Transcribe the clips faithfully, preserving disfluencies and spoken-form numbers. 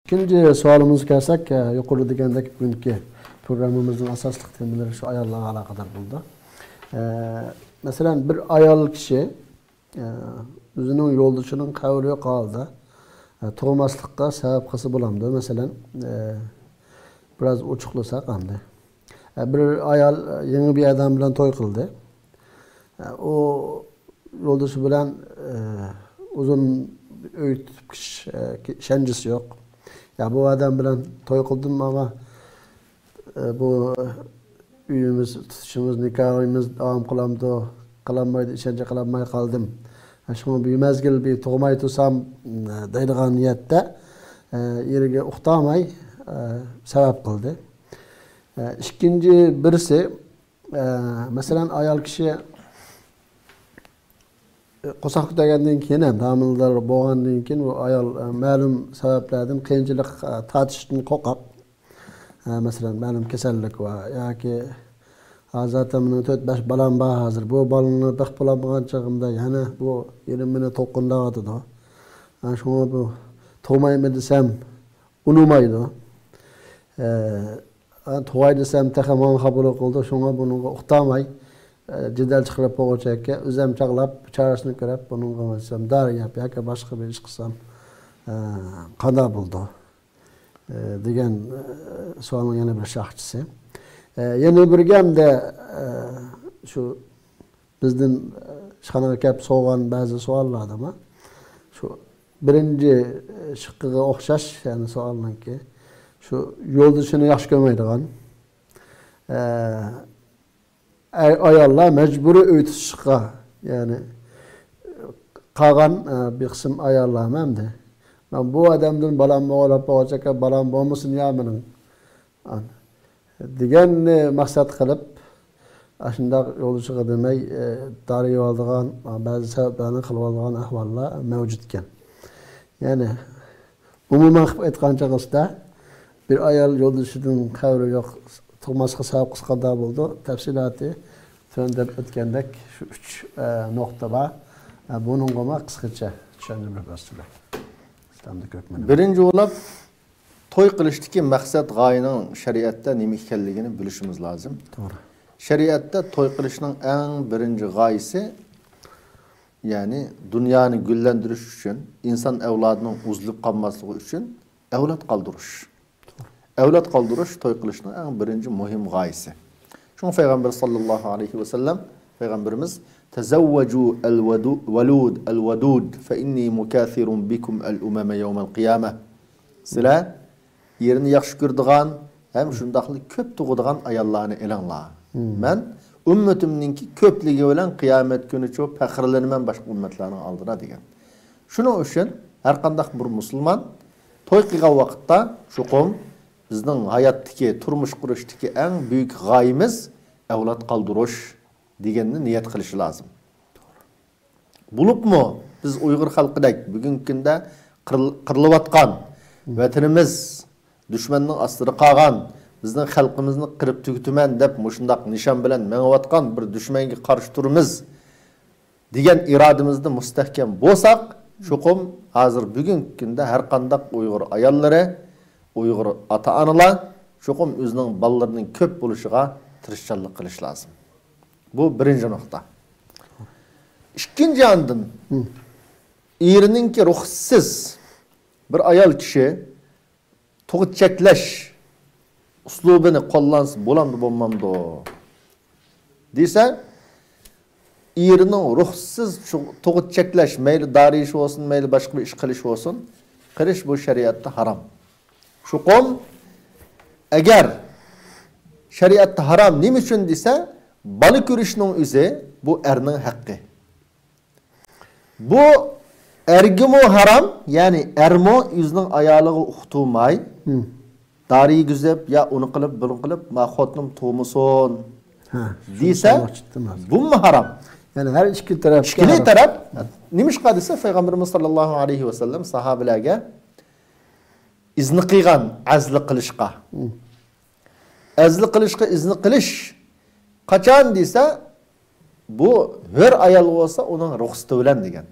ئىككىنچى سوئالىمىزغا كەلسەك، ئە، يۇقىرىدا دېگەندەك، بۈگۈنكى پروگراممىمىزنىڭ ئاساسلىق تېمىلىرى شۇ ئاياللارغا ئالاقىدار بولىدۇ. ئە، مەسىلەن، بىر ئايال كىشى، ئە، ئۆزىنىڭ يولدىشىنىڭ خەۋىرى يوق ھالدا، ئە، تۇغماسلىققا سەۋەب قىلسا بولامدۇ؟ مەسىلەن، ئە، بىراز ئوچۇقلىساق ئەمدى. ئە، بىر ئايال، ئە، يېڭى بىر ئادەم بىلەن توي قىلدى. ئە، ئۇ يولدىشى بىلەن، ئە، ئۇزۇن ئۆي تۇتۇپ كېتىش، ئە، ئىشەنچىسى يوق. يا بۇ ئادەم بىلەن توي قىلدىم، ئەمما، ئە، بۇ ئۆيىمىز، تۇتۇشىمىز، نىكاھىمىز داۋام قىلامدۇ، قىلالمايدۇ، ئىشەنچ قىلالماي قالدىم. ئە، شۇڭا بىر مەزگىل بىر تۇغماي تۇرسام، ئە، دەيدىغان نىيەتتە، ئە، ئېرىگە ئۇقتۇرماي، ئە، سەۋەب قىلدى. ئە، ئىككىنچى بىرسى، ئە، مەسىلەن، ئايال كىشى، ئە، قورساق كۆتەرگەندىن كېيىن ھەم ھامىلىدار بولغاندىن كېيىن بۇ ئايال، ئە، مەلۇم سەۋەبلەردىن قىيىنچىلىق، ئە، تارتىشتىن قورقۇپ، ئە، مەسىلەن، مەلۇم كېسەللىك بار ياكى ھازىر مېنىڭ تۆت، بەش بالام بار ھازىر، بۇ بالىنى بېقىپ بولالمىغان چېغىمدا يەنە بۇ ئېرىم مېنى توقۇندۇرۇۋاتىدۇ. ئە، شۇڭا بۇ تۇغمايمەن دېسەم، ئۇنىمايدۇ. ئە، تۇغاي دېسەم، تېخى ماڭا خاپىلىق قىلىدۇ، شۇڭا بۇنىڭغا ئۇقتۇرماي، ئە، جېدەل چىقىرىپ بولغۇچە، ئۆزۈم چاغلاپ، چارىسىنى كۆرۈپ، بۇنىڭغا دېسەم، دارى يەپ ياكى باشقا بىر ئىش قىلسام، ئە، قانداق بولىدۇ؟ ئە، دېگەن، ئە، سوئالنىڭ يەنە بىر شاخچىسى. ئە، يەنە بىر گەمدە، ئە، شۇ بىزدىن، ئە، ئىشخانىغا كەپ سورىغان بەزى سوئاللاردىمۇ شۇ بىرىنچى، ئە، شىققىغا ئوخشاش، يەنى سوئالنىڭكى شۇ يولدىشىنى ياخشى كۆرمەيدىغان، ئە، ئاي-، ئاياللار مەجبۇرىي ئۆي تۇتۇشقا، يەنى قالغان، ئە، بىر قىسىم ئاياللارمۇ ئەمدى، مەن بۇ ئادەمدىن بالام بولغۇچە بالام بولمىسۇن يا مېنىڭ. دېگەننى مەقسەت قىلىپ، ئاشۇنداق يولدىشىغا دېمەي، ئە، دارى يەۋالىدىغان، بەزى سەۋەبلەرنى قىلىۋالىدىغان ئەھۋاللار مەۋجۇت ئىكەن. يەنى، ئومۇمەن قىلىپ ئېيتقان چېغىسىدا، بىر ئايال يولدىشىدىن خەۋىرى يوق، تۇغماسقا سەۋەب قىلسا قانداق بولىدۇ؟ تەپسىلاتى تۆۋەندە ئۆتكەندەك شۇ ئۈچ، ئە، نۇقتا بار. ئە، بۇنىڭغىمۇ قىسقىچە چۈشەندۈرۈپ بەرسىلەر. ئىسلامدا كۆپ مەنە. بىرىنچى بولۇپ، توي قىلىشتىكى مەقسەت غايىنىڭ شەرىئەتتە نېمە ئىكەنلىكىنى بىلىشىمىز لازىم. توغرا. شەرىئەتتە توي قىلىشنىڭ ئەڭ بىرىنچى غايىسى، يەنى دۇنيانى گۈللەندۈرۈش ئۈچۈن، ئىنسان ئەۋلادىنىڭ ئۈزۈلۈپ قالماسلىقى ئۈچۈن ئەۋلاد قالدۇرۇش. ئەۋلاد قالدۇرۇش توي قىلىشنىڭ ئەڭ بىرىنچى مۇھىم غايىسى. شۇڭا پەيغەمبەر ساللاللاھۇ ئەلەيھى ۋەسەللەم، پەيغەمبىرىمىز، تەزەۋۋەجۇ ئەل ۋەدۇ-، ۋەلۇد ئەل ۋەدۇد فەئىننى مۇكەسىرۇن بىكۇم ئەل ئۇمەمە يەۋمەل قىيامە. سىلەر ئېرىنى ياخشى كۆرىدىغان ھەم شۇنداقلا كۆپ تۇغىدىغان ئاياللارنى ئېلىڭلار. مەن ئۈممىتىمنىڭكى كۆپلۈكى بىلەن قىيامەت كۈنىچۇ پەخىرلىنىمەن باشقا ئۈممەتلەرنىڭ ئالدىدا دېگەن. شۇنىڭ ئۈچۈن ھەر قانداق بىر مۇسۇلمان توي قىلغان ۋاقىتتا چوقۇم بىزنىڭ ھاياتتىكى، تۇرمۇش قۇرۇشتىكى ئەڭ بۈيۈك غايىمىز ئەۋلاد قالدۇرۇش دېگەننى نىيەت قىلىشى لازىم. بولۇپمۇ بىز ئۇيغۇر خەلقىدەك بۈگۈنكى كۈندە قىرىل-، قىرىلىۋاتقان، ۋەتىنىمىز دۈشمەننىڭ ئاستىدا قالغان، بىزنىڭ خەلقىمىزنى قىرىپ تۈگىتىمەن دەپ مۇشۇنداق نىشان بىلەن مېڭىۋاتقان بىر دۈشمەنگە قارشى تۇرىمىز دېگەن ئىرادىمىزدە مۇستەھكەم بولساق، چوقۇم ھازىر بۈگۈنكى كۈندە ھەر قانداق ئۇيغۇر ئاياللىرى، ئۇيغۇر ئاتا-ئانىلار چوقۇم ئۆزىنىڭ بالىلىرىنىڭ كۆپ بولۇشىغا تىرىشچانلىق قىلىش لازىم. بۇ بىرىنچى نۇقتا. ئىككىنچى ياندىن، ئېرىنىڭكى رۇخسىتىسىز بىر ئايال كىشى تۇغۇت چەكلەش ئۇسلۇبىنى قوللانسا بولامدۇ، بولمامدۇ دېسە، ئېرىنىڭ رۇخسىتىسىز چۇ-، تۇغۇت چەكلەش، مەيلى دارى ئىش بولسۇن، مەيلى باشقا بىر ئىش قىلىش بولسۇن، قىلىش بۇ شەرىئەتتە ھارام. چوقۇم، ئەگەر شەرىئەتتە ھارام، نېمە ئۈچۈن دېسە، بالا كۆرۈشنىڭ ئۆزى بۇ ئەرنىڭ ھەققى. بۇ ئەرگىمۇ ھارام، يەنى ئەرمۇ ئۆزىنىڭ ئايالىغا ئۇقتۇرماي، دارى يېگۈزۈپ، يا ئۇنى قىلىپ، بۇنى قىلىپ، ما خوتۇنۇم تۇغمىسۇن دېسە، بۇمۇ ھارام. يەنى ھەر ئىككى تەرەپ، ئىككىلى تەرەپ. نېمىشقا دېسە، پەيغەمبىرىمىز ساللاللاھۇ ئەلەيھى ۋەسەللەم ساھابىلەرگە ئىزنى قىلغان ئەزلى قىلىشقا. ئەزلى قىلىشقا ئىزنى قىلىش قاچان دېسە، بۇ ھۆر ئايال بولسا، ئۇنىڭ رۇخسىتى بىلەن دېگەن.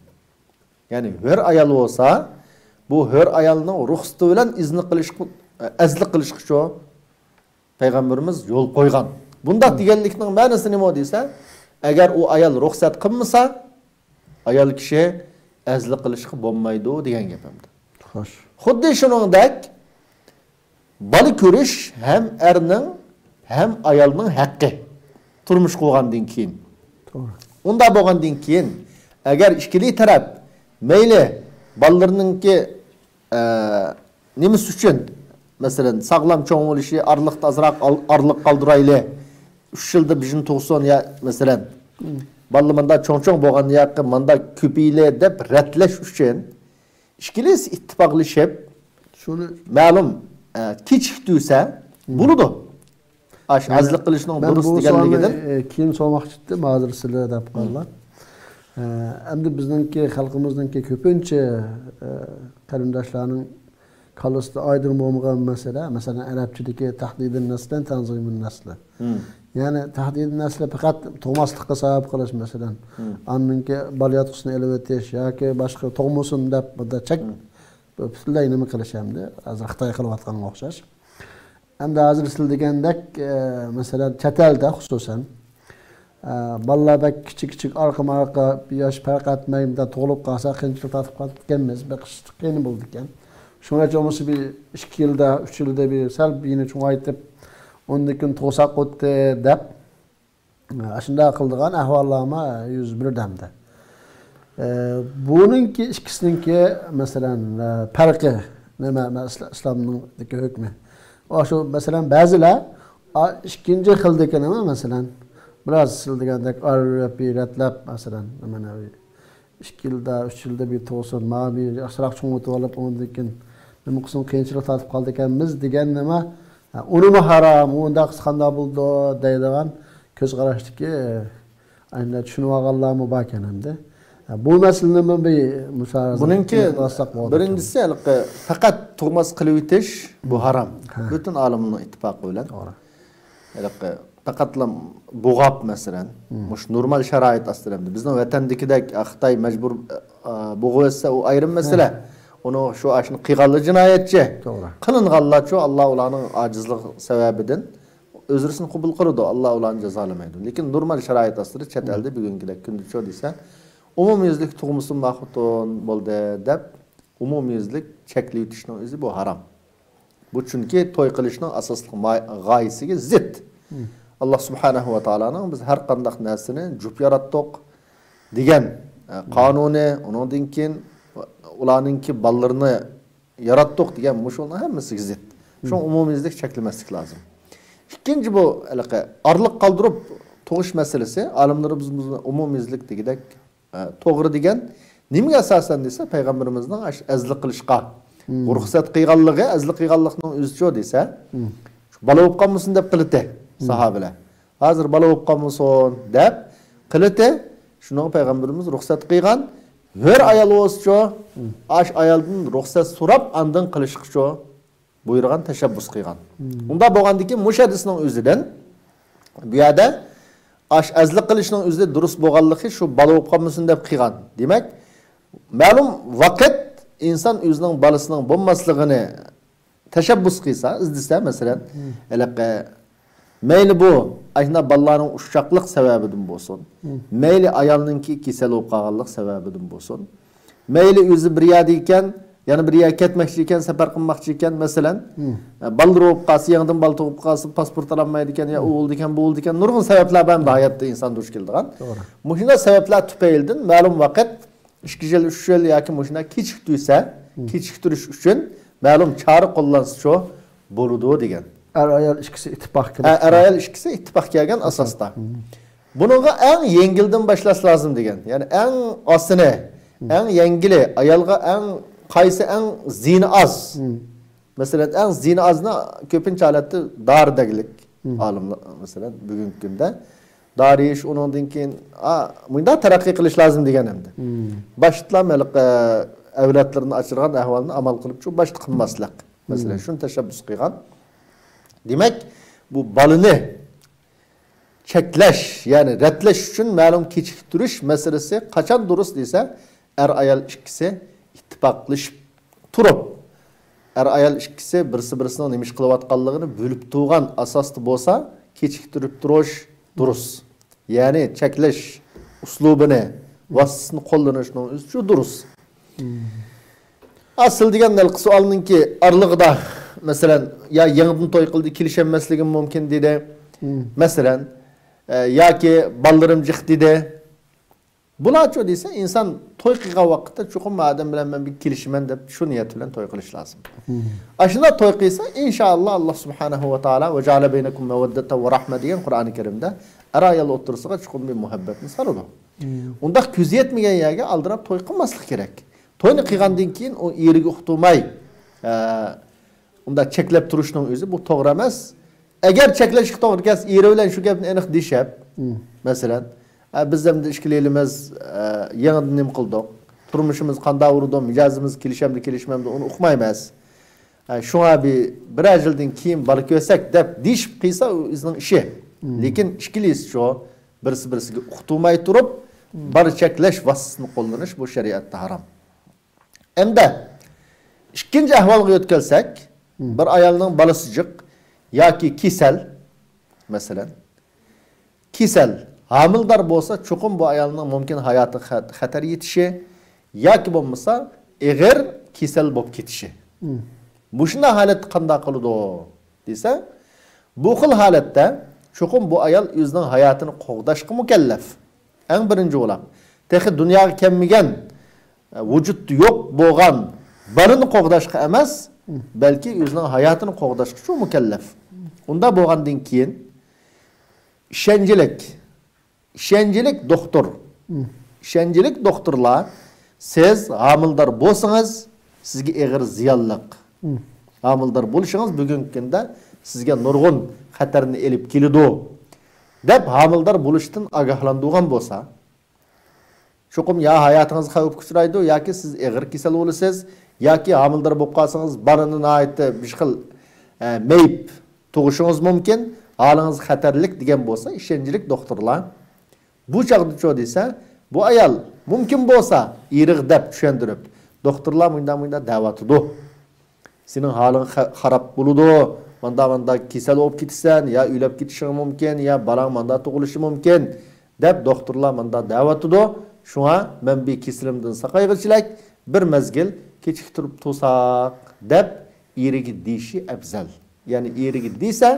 يەنى ھۆر ئايال بولسا، بۇ ھۆر ئايالنىڭ رۇخسىتى بىلەن ئىزنى قىلىشقا، ئەزلىك قىلىشقىچۇ پەيغەمبىرىمىز يول قويغان. بۇنداق دېگەنلىكنىڭ مەنىسى نېمە دېسە، ئەگەر ئۇ ئايال رۇخسەت قىلمىسا، ئايال كىشى ئەزلىك قىلىشقا بولمايدۇ دېگەن گەپ ئەمدى. خوش. خۇددى شۇنىڭدەك بالا كۆرۈش ھەم ئەرنىڭ ھەم ئايالنىڭ ھەققى. تۇرمۇش قۇرغاندىن كېيىن. توغرا. ئۇنداق بولغاندىن كېيىن، ئەگەر ئىككىلى تەرەپ مەيلى بالىلىرىنىڭكى ئە، نېمىسى ئۈچۈن؟ مەسىلەن، ساغلام چوڭ بولۇشى، ئارىلىقتا ئازراق ئال- ئارىلىق قالدۇرايلى. ئۈچ يىلدا بىرنى تۇغسۇن يا، مەسىلەن، بالىلار ماندا چوڭ-چوڭ بولغان ياقى ماندا كۆپىيلى دەپ رەتلەش ئۈچۈن ئىككىلىسى ئىتتىپاقلىشىپ، شۇنى مەلۇم، ئە، كېچىكتۈرسە بولىدۇ. ئاش ئەزلىق قىلىشنىڭ مەن دۇرۇس بۇ دېگەنلىكىدىن. سوئالنى، ئە، كېيىن سورىماقچى ئىدىم، ھازىر سىلەر دەپ قالدىلا. ئە، ئەمدى بىزنىڭكى خەلقىمىزنىڭكى كۆپىنچە، ئە، قېرىنداشلارنىڭ كاللىسىدا ئايدىڭ بولمىغان مەسىلە، مەسىلەن، ئەرەبچىدىكى تەھدىدىن نەسلەن تەنزىمىن نەسلى. يەنى تەھدىدىن نەسلى پەقەت تۇغماسلىققا سەۋەب قىلىش، مەسىلەن، ئاندىن كېيىن بالىياتقۇسىنى ئېلىۋېتىش ياكى باشقا تۇغمىسۇن دەپ بۇندا چەك پۈتۈنلەي نېمە قىلىش ئەمدى، ھازىر خىتاي قىلىۋاتقانغا ئوخشاش. ئەمدى ھازىر سىز دېگەندەك، ئە، مەسىلەن، چەت ئەلدە خۇسۇسەن، ئە، بالىلار بەك كىچىك كىچىك ئارقىمۇ ئارقا، ياش پەرق ئەتمەي، مۇنداق تۇغۇلۇپ قالسا، قىيىنچىلىق تارتىپ قالىدىكەنمىز، بېقىش قىيىن بولىدىكەن. شۇڭا ھېچ بولمىسا بىر ئىككى يىلدا، ئۈچ يىلدا بىر سەل يېنى چوڭايتىپ، ئۇندىن كېيىن تۇغساق بولدى دەپ، ئاشۇنداق قىلىدىغان ئەھۋاللارمۇ يۈز بېرىدۇ ئەمدى. ئە، بۇنىڭكى ئىككىسىنىڭكى، مەسىلەن، ئە، پەرقى نېمە؟ مە-، ئىسلا-، ئىسلامنىڭدىكى ھۆكمى. ئاشۇ، مەسىلەن، بەزىلەر، ئا، ئىككىنچى خىلدىكى نېمە، مەسىلەن، بىراز سىز دېگەندەك ئارىلىپ، رەتلەپ، مەسىلەن، نېمە، ئىككى يىلدا، ئۈچ يىلدا بىر تۇغسۇن، مانا بىر ياخشىراق چوڭىيىپ ئېلىپ، ئۇنىڭدىن كېيىن نېمە قىلسۇن، قىيىنچىلىق تارتىپ قالىدىكەنمىز دېگەن نېمە، ھە، ئۇنىمۇ ھارام، ئۇنداق قىلسا قانداق بولىدۇ دەيدىغان كۆز قاراشتىكى، ئەمدى چۈشىنىۋالغانلارمۇ باركەن ئەمدى. ھە، بۇ مەسىلىنىمۇ بىر مۇسارازە قىلساق بولىدۇ. بۇنىڭكى بىرىنچىسى، ھېلىقى پەقەت تۇغماس قىلىۋېتىش، بۇ ھارام. پۈتۈن ئالىمنىڭ ئىتتىپاقى بىلەن. توغرا. ھېلىقى پەقەتلا بوغاپ، مەسىلەن، مۇشۇ نورمال شارائىت ئاستىدا ئەمدى. بىزنىڭ ۋەتەندىكىدەك، ئا، خىتاي مەجبۇر، ئا، بوغۇۋەتسە، ئۇ ئايرىم مەسىلە. ئۇنىڭ شۇ ئاشۇنى قىلغانلار جىنايەتچى. توغرا. قىلىنغانلارچۇ، ئاللا ئۇلارنىڭ ئاجىزلىق سەۋەبىدىن ئۆزرىسىنى قوبۇل قىلىدۇ. ئاللا ئۇلارنى جازالىمايدۇ. لېكىن نورمال شارائىت ئاستىدا چەت ئەلدە بۈگۈنكىدەك كۈندىچۇ دېسە، ئومۇميۈزلۈك تۇغمىسۇن ما خوتۇن بولدى دەپ، ئومۇميۈزلۈك چەكلىۋېتىشنىڭ ئۆزى بۇ ھارام. بۇ چۈنكى توي قىلىشنىڭ ئاساسلىق ما-، غايىسىگە زىت. ئاللا سۇبھانەھۇ ۋە تائالانىڭ بىز ھەر قانداق نەرسىنى جۈپ ياراتتۇق دېگەن، ئە، قانۇنى، ئۇنىڭدىن كېيىن ئۇلارنىڭكى بالىلىرىنى ياراتتۇق دېگەن مۇشۇنىڭ ھەممىسىگە زىت. شۇڭا ئومۇميۈزلۈك چەكلىمەسلىك لازىم. ئىككىنچى، بۇ ھېلىقى ئارىلىق قالدۇرۇپ تۇغۇش مەسىلىسى، ئالىملىرىمىز بۇنى ئومۇميۈزلۈك دېگۈدەك ئە، توغرا دېگەن نېمىگە ئاساسەن دېسە، پەيغەمبىرىمىزنىڭ ئەش-، ئەزلىك قىلىشقا رۇخسەت قىلغانلىقى، ئەزلىك قىلغانلىقنىڭ ئۆزىچۇ دېسە، شۇ بالا بولۇپ قالمىسۇن دەپ قىلىتى ساھابىلەر. ھازىر بالا بولۇپ قالمىسۇن دەپ قىلىتى، شۇنىڭغا پەيغەمبىرىمىز رۇخسەت قىلغان. ھۆر ئايال بولسىچۇ، ئاش ئايالدىن رۇخسەت سوراپ، ئاندىن قىلىشقىچۇ بۇيرۇغان، تەشەببۇس قىلغان. ئۇنداق بولغاندىكىن مۇشۇ ھەدىسنىڭ ئۆزىدىن بۇ يەردە ئاش ئەزلىك قىلىشنىڭ ئۆزى دۇرۇس بولغانلىقى شۇ بالا بولۇپ قالمىسۇن دەپ قىلغان. دېمەك، مەلۇم ۋاقىت ئىنسان ئۆزىنىڭ بالىسىنىڭ بولماسلىقىنى تەشەببۇس قىلسا، ئىزدىسە، مەسىلەن، ھېلىقى مەيلى بۇ ئاشۇنداق بالىلارنىڭ ئۇششاقلىق سەۋەبىدىن بولسۇن، مەيلى ئايالنىڭكى كېسەل بولۇپ قالغانلىق سەۋەبىدىن بولسۇن، مەيلى ئۆزى بىر يەردە ئىكەن، يەنە بىر يەرگە كەتمەكچى ئىكەن، سەپەر قىلماقچى ئىكەن، مەسىلەن، ئە، بالىلىرى بولۇپ قالسا، يېڭىدىن بالا تۇغۇپ قالسا، پاسپورت ئالالمايدىكەن، يا ئۇ بولىدىكەن، بۇ بولىدىكەن، نۇرغۇن سەۋەبلەر بار ئەمدى ھاياتتا ئىنسان دۇچ كېلىدىغان. مۇشۇنداق سەۋەبلەر تۈپەيلىدىن مەلۇم ۋاقىت، ئىككى يىل، ئۈچ يىل ياكى مۇشۇنداق كېچىكتۈرسە، كېچىكتۈرۈش ئۈچۈن مەلۇم چارە قوللانسىچۇ بولىدۇ دېگەن. ئەر ئايال ئىككىسى ئىتتىپاق ھە، ئەر ئايال ئىككىسى ئىتتىپاق كەلگەن ئاساستا. بۇنىڭغا ئەڭ يەڭگىلدىن باشلاش لازىم دېگەن. يەنى ئەڭ ئاسىنى، ئەڭ يەڭگىلى، ئايالغا ئەڭ قايسى ئەڭ زىيىنى ئاز؟ مەسىلەن، ئەڭ زىيىنى ئازنى كۆپىنچە ھالەتتە دارى دەگلىك ئالىملار، مەسىلەن، بۈگۈنكى كۈندە دارى يېيىش، ئۇنىڭدىن كېيىن، ئا، مۇنداق تەرەققىي قىلىش لازىم دېگەن ئەمدى. باشتىلا ھېلىقى ئەۋلادلىرىنى ئاچىرغان ئەھۋالنى ئامال قىلىپ شۇ باشتا قىلماسلىق. مەسىلەن، شۇنى تەشەببۇس قىلغان. دېمەك، بۇ بالىنى چەكلەش، يەنى رەتلەش ئۈچۈن مەلۇم كېچىكتۈرۈش مەسىلىسى قاچان دۇرۇس دېسە، ئەر-ئايال ئىككىسى ئىتتىپاقلىشىپ تۇرۇپ، ئەر-ئايال ئىككىسى بىرسى-بىرسىنىڭ نېمە ئىش قىلىۋاتقانلىقىنى بىلىپ تۇرغان ئاساستا بولسا، كېچىكتۈرۈپ تۇرۇش دۇرۇس. يەنى چەكلەش ئۇسلۇبىنى، ۋاسىتىسىنى قوللىنىشنىڭ ئۆزى شۇ دۇرۇس. ئا، سىز دېگەن ھېلىقى سوئالنىڭكى ئارىلىقىدا، مەسىلەن، يا يېڭىدىن توي قىلدى، كېلىشەلمەسلىكىم مۇمكىن دېدى. مەسىلەن، ئە، ياكى بالىلىرىم جىق دېدى. بۇلارچۇ دېسە، ئىنسان توي قىلغان ۋاقىتتا چوقۇم ئادەم بىلەن مەن بىر كېلىشىمەن دەپ شۇ نىيەت بىلەن توي قىلىش لازىم. ئاشۇنداق توي قىلسا، ئىنشائاللا، ئاللا سۇبھانەھۇ ۋە تائالا «ۋە جەئەلە بەينەكۇم مەۋەددەتەن ۋە رەھمە» دېگەن قۇرئانى كەرىمدە ئەر-ئايال ئوتتۇرىسىغا چوقۇم بىر مۇھەببەتنى سالىدۇ. ئۇنداق كۆزى يەتمىگەن يەرگە ئالدىراپ توي قىلماسلىق كېرەك. توينى قىلغاندىن كېيىن ئۇ ئېرىگە ئۇقتۇرماي، ئە، ئۇنداق چەكلەپ تۇرۇشنىڭ ئۆزى بۇ توغرا ئەمەس. ئەگەر چەكلەشكە توغرا كەلسە، ئېرى بىلەن شۇ گەپنى ئېنىق دېيىشىپ، مەسىلەن، «ئە، بىز ئەمدى ئىككىلىمىز، ئە، يېڭىدىن نېمە قىلدۇق؟ تۇرمۇشىمىز قانداق بولىدۇ؟ مىجەزىمىز كېلىشەمدۇ، كېلىشمەمدۇ، ئۇنى ئۇقمايمىز. ئە، شۇڭا بىر، بىرەر يىلدىن كېيىن بالا كۆرسەك» دەپ دېيىشىپ قىلسا، ئۇ ئۆزىنىڭ ئىشى. لېكىن ئىككىلىسىچۇ، بىرسى-بىرسىگە ئۇقتۇرماي تۇرۇپ، بالا چەكلەش ۋاسىتىسىنى قوللىنىش بۇ شەرىئەتتە ھارام. ئەمدى ئىككىنچى ئەھۋالغا يۆتكەلسەك، بىر ئايالنىڭ بالىسى جىق ياكى كېسەل، مەسىلەن، كېسەل، ھامىلىدار بولسا، چوقۇم بۇ ئايالنىڭ مۇمكىن ھاياتىغا خەت-، خەتەر يېتىشى ياكى بولمىسا ئېغىر كېسەل بولۇپ كېتىشى. مۇشۇنداق ھالەتتە قانداق قىلىدۇ دېسە، بۇ خىل ھالەتتە چوقۇم بۇ ئايال ئۆزىنىڭ ھاياتىنى قوغداشقا مۇكەللەپ. ئەڭ بىرىنچى بولاق، تېخى دۇنياغا كەلمىگەن، ۋۇجۇدتا يوق بولغان بالىنى قوغداشقا ئەمەس، بەلكى ئۆزىنىڭ ھاياتىنى قوغداشقىچۇ مۇكەللەپ. ئۇنداق بولغاندىن كېيىن ئىشەنچلىك، ئىشەنچلىك دوختۇر، ئىشەنچلىك دوختۇرلار، سىز ھامىلىدار بولسىڭىز، سىزگە ئېغىر زىيانلىق. ھامىلىدار بولۇشىڭىز بۈگۈنكى كۈندە سىزگە نۇرغۇن خەتەرنى ئېلىپ كېلىدۇ، دەپ ھامىلىدار بولۇشتىن ئاگاھلاندۇرغان بولسا، چوقۇم يا ھاياتىڭىز خەۋپكە ئۇچرايدۇ، ياكى سىز ئېغىر كېسەل بولىسىز، ياكى ھامىلىدار بولۇپ قالسىڭىز، بالىنى ناھايىتى بىر خىل، ئە، مېيىپ تۇغۇشىڭىز مۇمكىن، ھالىڭىز خەتەرلىك دېگەن بولسا، ئىشەنچلىك دوختۇرلار بۇ چاغدىچۇ دېسە، بۇ ئايال مۇمكىن بولسا ئېرىغا دەپ چۈشەندۈرۈپ، دوختۇرلار مۇنداق، مۇنداق دەۋاتىدۇ. سېنىڭ ھالىڭ خە-، خاراب بولىدۇ، ماندا، ماندا كېسەل بولۇپ كېتىسەن، يا ئۆلۈپ كېتىشىڭ مۇمكىن، يا بالاڭ ماندا تۇغۇلۇشى مۇمكىن، دەپ دوختۇرلار ماندا دەۋاتىدۇ. شۇڭا مەن بىر كېسىلىمدىن ساقايغۇچىلەك بىر مەزگىل كېچىكتۈرۈپ تۇرساق، دەپ ئېرىگە دېيىشى ئەپزەل. يەنى ئېرىگە دېسە،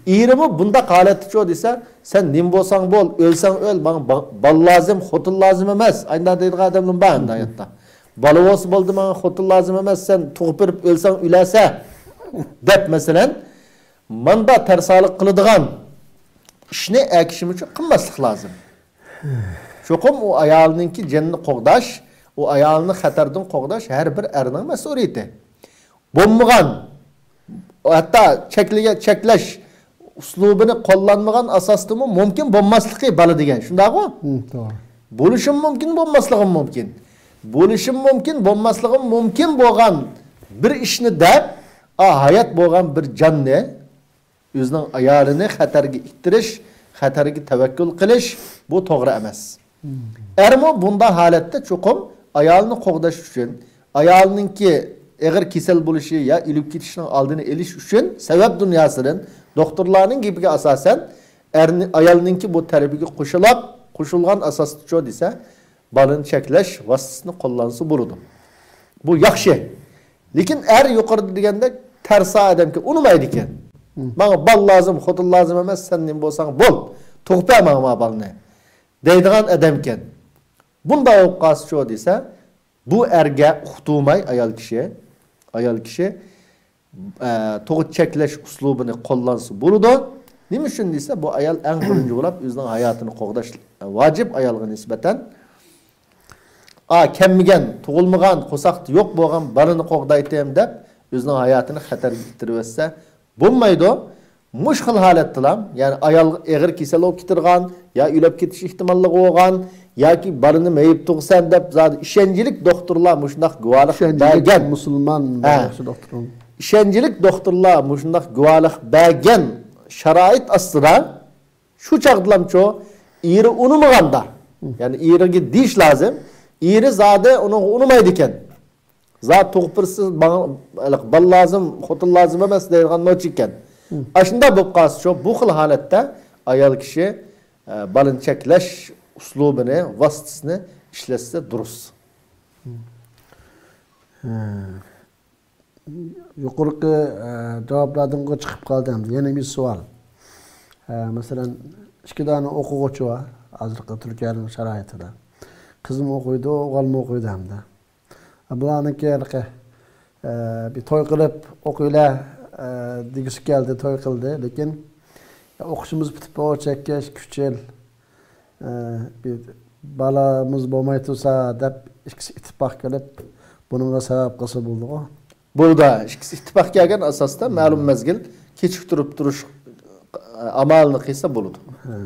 ئېرىمۇ بۇنداق ھالەتتىچۇ دېسە، سەن نېمە بولساڭ بول، ئۆلسەڭ ئۆل، ماڭا با-، بالا لازىم، خوتۇن لازىم ئەمەس. ئاينداق دەيدىغان ئادەملەر بار ئەمدى ھاياتتا. بالا بولسا بولدى، ماڭا خوتۇن لازىم ئەمەس، سەن تۇغۇپ بېرىپ ئۆلسەڭ ئۆلەرسەن، دەپ مەسىلەن، ماندا تەرسالىق قىلىدىغان ئىشنى ئەر كىشىمۇچۇ قىلماسلىق لازىم. چوقۇم ئۇ ئايالنىڭكى جېنىنى قوغداش، ئۇ ئايالنى خەتەردىن قوغداش ھەر بىر ئەرنىڭ مەسئۇلىيىتى. بولمىغان، ھەتتا چەكلىگەن، چەكلەش ئۇسلۇبىنى قوللانمىغان ئاساستىمۇ مۇمكىن بولماسلىقى بالا دېگەن، شۇنداقغۇ؟ ھىم، توغرا. بولۇشىمۇ مۇمكىن، بولماسلىقىمۇ مۇمكىن. بولۇشىمۇ مۇمكىن، بولماسلىقىمۇ مۇمكىن بولغان بىر ئىشنى دەپ، ئا، ھايات بولغان بىر جاننى، ئۆزىنىڭ ئايالىنى خەتەرگە ئىتتىرىش، خەتەرگە تەۋەككۈل قىلىش، بۇ توغرا ئەمەس. ئەرمۇ بۇنداق ھالەتتە چوقۇم ئايالىنى قوغداش ئۈچۈن، ئايالىنىڭكى ئېغىر كېسەل بولۇشى يا ئۆلۈپ كېتىشىنىڭ ئالدىنى ئېلىش ئۈچۈن سەۋەب دۇنياسىدىن دوختۇرلارنىڭ گېپىگە ئاساسەن، ئەرنى، ئايالنىڭكى بۇ تەلىپىگە قوشۇلاپ، قوشۇلغان ئاساستا چۇ دېسە، بالىنى چەكلەش ۋاسىتىسىنى قوللانسا بولىدۇ. بۇ ياخشى. لېكىن ئەر يۇقىرىدا دېگەندەك تەرسا ئادەمكەن، ئۇنىمايدىكەن. ماڭا بالا لازىم، خوتۇن لازىم ئەمەس، سەن نېمە بولساڭ بول، تۇغۇپ بەر ماڭا ما بالىنى، دەيدىغان ئادەمكەن. بۇنداق بولۇپ قالسىچۇ دېسە، بۇ ئەرگە ئۇقتۇرماي ئايال كىشى، ئايال كىشى ئە، تۇغۇت چەكلەش ئۇسلۇبىنى قوللانسا بولىدۇ. نېمە ئۈچۈن دېسە، بۇ ئايال ئەڭ بىرىنچى بولاپ ئۆزىنىڭ ھاياتىنى قوغداش ۋاجىپ ئايالغا نىسبەتەن. ئا، كەلمىگەن، تۇغۇلمىغان، قورساقتا يوق بولغان بالىنى قوغدايتتىم دەپ، ئۆزىنىڭ ھاياتىنى خەتەرگە ئىتتۈرۈۋەتسە بولمايدۇ. مۇشۇ خىل ھالەتتىلا، يەنى ئايال ئېغىر كېسەل بولۇپ كېتىدىغان، يا ئۆلۈپ كېتىش ئېھتىماللىقى بولغان، ياكى بالىنى مېيىپ تۇغىسەن دەپ زادى ئىشەنچلىك دوختۇرلار مۇشۇنداق گۇۋاھلىق بەرگەن. مۇسۇلمان ھە. ياخشى دوختۇر. ئىشەنچلىك دوختۇرلار مۇشۇنداق گۇۋاھلىق بەرگەن شارائىت ئاستىدا شۇ چاغدىلامچۇ ئېرى ئۇنىمىغاندا، يەنى ئېرىگە دېيىش لازىم، ئېرى زادى ئۇنىڭغا ئۇنىمايدىكەن. زات تۇغۇپ بېرىسىز، بالا لازىم، خوتۇن لازىم ئەمەس دەيدىغان نوچى ئىكەن. ئاشۇنداق بولۇپ قالسىچۇ، بۇ خىل ھالەتتە ئايال كىشى، ئە، بالىنى چەكلەش ئۇسلۇبىنى، ۋاسىتىسىنى ئىشلەتسە دۇرۇس. يۇقىرىقى، ئە، جاۋابلاردىنغۇ چىقىپ قالدى ئەمدى. يەنە بىر سوئال. ئە، مەسىلەن، ئىككى دانە ئوقۇغۇچى بار ھازىرقى تۈركىيەنىڭ شارائىتىدا. قىزمۇ ئوقۇيدۇ، ئوغۇلمۇ ئوقۇيدۇ ئەمدى. بۇلارنىڭكى ھېلىقى، ئە، بىر توي قىلىپ ئوقۇيلى، ئە، دېگۈسى كەلدى، توي قىلدى. لېكىن، يا، ئوقۇشىمىز پۈتۈپ بولغۇچە كەچ، ئۈچ يىل، ئە، بىر بالىمىز بولماي تۇرسا دەپ ئىككىسى ئىتتىپاق قىلىپ، بۇنىڭغا سەۋەب قىلسا بولىدىغۇ. بولىدۇ. ئىككىسى ئىتتىپاق كەلگەن ئاساستا مەلۇم مەزگىل كېچىكتۈرۈپ تۇرۇش، ئە، ئامالىنى قىلسا بولىدۇ. ھە.